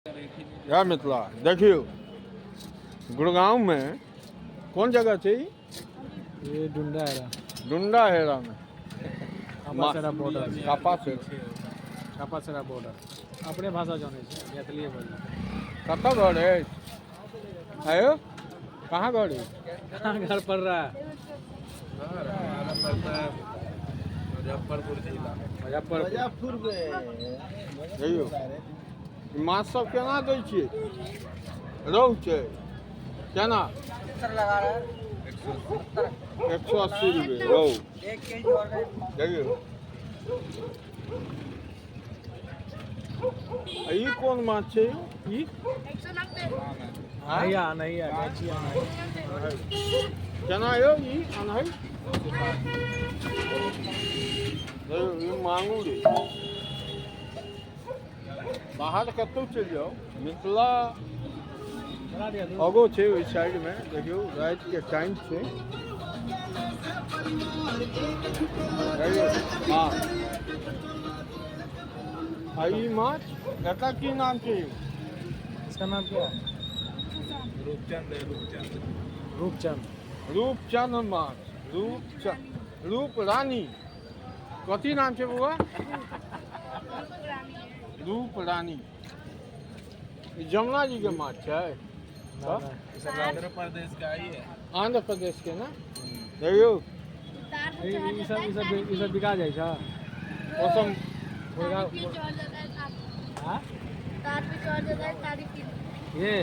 जय मिथिला। देखियौ, गुड़गांव में कोन जगह छै ई? ये डुंडा है। डुंडा हेरा में। कापासरा बॉर्डर। कापासरा। कापासरा बॉर्डर। अपने भाषा जानै छै, मैथिलीए बजै। कतऽ घर अछि आयो? कहाँ घर अछि? कहाँ घर पर रहा है? घर हमारा पड़ता है मुजफ्फरपुर जिला। मुजफ्फरपुर। देखियौ, ई माछ सब केना दै छियै? रहु छै केना? 180 रुपए रहु। देखियौ, आ ई कोन माछ छै यौ? ई नैया, नैया, गैचिया। केना यौ ई अनहै? देखियौ, ई मांगुर अछि। बाहर कतहु चलि जाउ, मिथिला अगो छै ओहि साइडमे। देखियौ, रातिके टाइम छै। देखियौ, हँ, आ ई माछ, एकर की नाम छै यौ? इसका नाम क्या है? रूपचंद है, रूपचंद। रूपचंद। रूपचंद माछ, रूपचंद, रूप रानी, कथी नाम छै बौआ? रूप रानी। ई जमुना जी के माछ छै? ना, ना, ई सब आंध्र प्रदेश का ही है। आंध्र प्रदेश के ना। देखियौ। ई सब बिका जाइ छै। ओ सब मुर्गा। हाँ? तार पे चढ़ जाता है, तारी पी। ये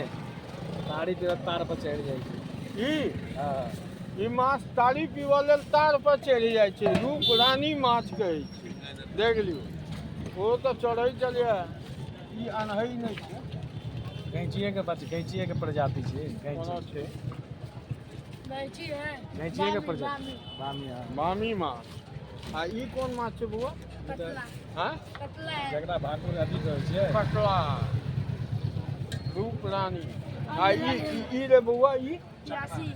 ताड़ी पीबऽ तार पर चढ़ि जाइ छै। ई हँ। ई माछ ताड़ी पीबऽ लेल तार पर चढ़ि जाइ छै। रूप रानी माछ कहै छै। देख लियौ, ओ तऽ चढ़ै छलियै, ई अनहै नहि छै। गैचिए के बच गैचिए के प्रजाति छै। कोना गैची। छै? गैची है। गैचिए के बामी, प्रजाति। बामी। बामी, हाँ। बामी माछ। आ ई कोन माछ छै बौआ? कतला। हँ? कतला है। जकरा भाकुर अथी कहै छियै। कतला, रूप रानी। आ ई ई- ई रे बौआ, ई? प्यासी।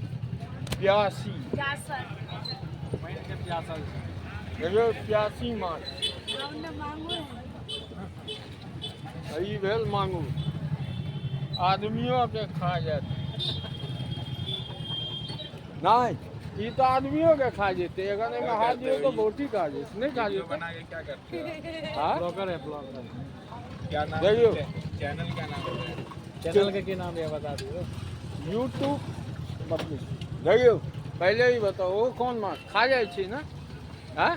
प्यासी। प्यासल। पानि के प्यासल छै। देखियौ, प्यासी माछ। हमने मांगो है। आ ई भेल मांगुर, आदमियों के खा जायत। नहि, ई तऽ आदमियों के खा जेतै। एखन एहिमे हाथ दियौ तऽ बोटी खा जेतै, नहि खा वीडियो जेतै? बना के क्या करते हो? हाँ? ब्लॉगर है, ब्लॉगर। क्या नाम? देखियो। चैनल का नाम है? चैनल के की नाम है, बता दियौ। यूट्यूब मतलब। देखियौ, पहिले ई बताउ, ओ कोन माछ खा जाइ छी ने? हँ,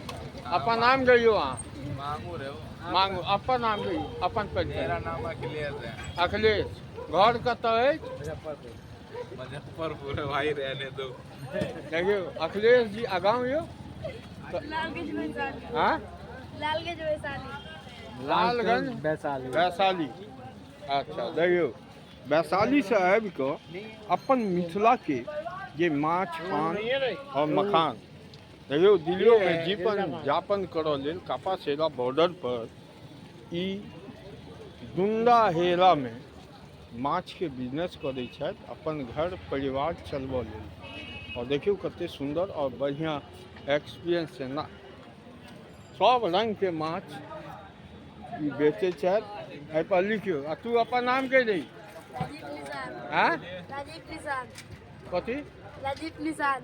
अपन नाम कहियौ अहाँ। मांगुर है वो। मांगू, अपन नाम कहियौ, अपन परिचय। मेरा नाम अखिलेश है। अखिलेश, घर कतऽ अछि? मुजफ्फरपुर। मुजफ्फरपुर है भाई, रहने दो। देखियौ, अखिलेश जी, आ गाँव यौ? लालगंज वैशाली। हँ? लालगंज वैशाली। लालगंज। वैशाली। वैशाली। अच्छा, देखियौ, वैशालीसँ आबि कऽ अपन मिथिलाके जे माछ पान आओर मखान, देखियौ, दिल्लियोमे जीवन यापन करऽ लेल कापासेरा बॉर्डर पर ई दुंडा हेरामे माछके बिजनेस करै छथि अपन घर परिवार चलबऽ लेल। आओर देखियौ, कते सुन्दर आओर बढ़िआँ एक्सपीरियंस छै ना। सब रङ्गके माछ ई बेचै छथि। एहिपर लिखियौ। आ तू अपन नाम कहि दही। राजीव निषाद। आँय? राजीव निषाद। कथी? राजीव निषाद।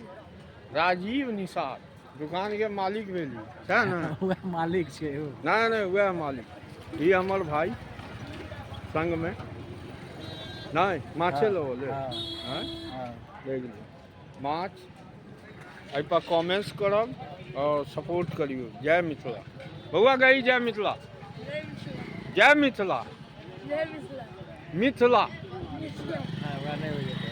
राजीव निषाद, दुकानके मालिक भेली, सएह ने? वएह मालिक छै ओ। नहि नहि, वएह मालिक। ई हमर भाई संगमे नहि माछे लेबो ले। हाँ। आँय? हाँ। देख लियौ माछ। एहिपर कमेंट्स करब आओर सपोर्ट करियौ। जय मिथिला। बौआ गई, जय मिथिला। जय मिथिला। जय मिथिला। जय मिथिला। मिथिला। मिथिला। हाँ, वएह नहि होइए।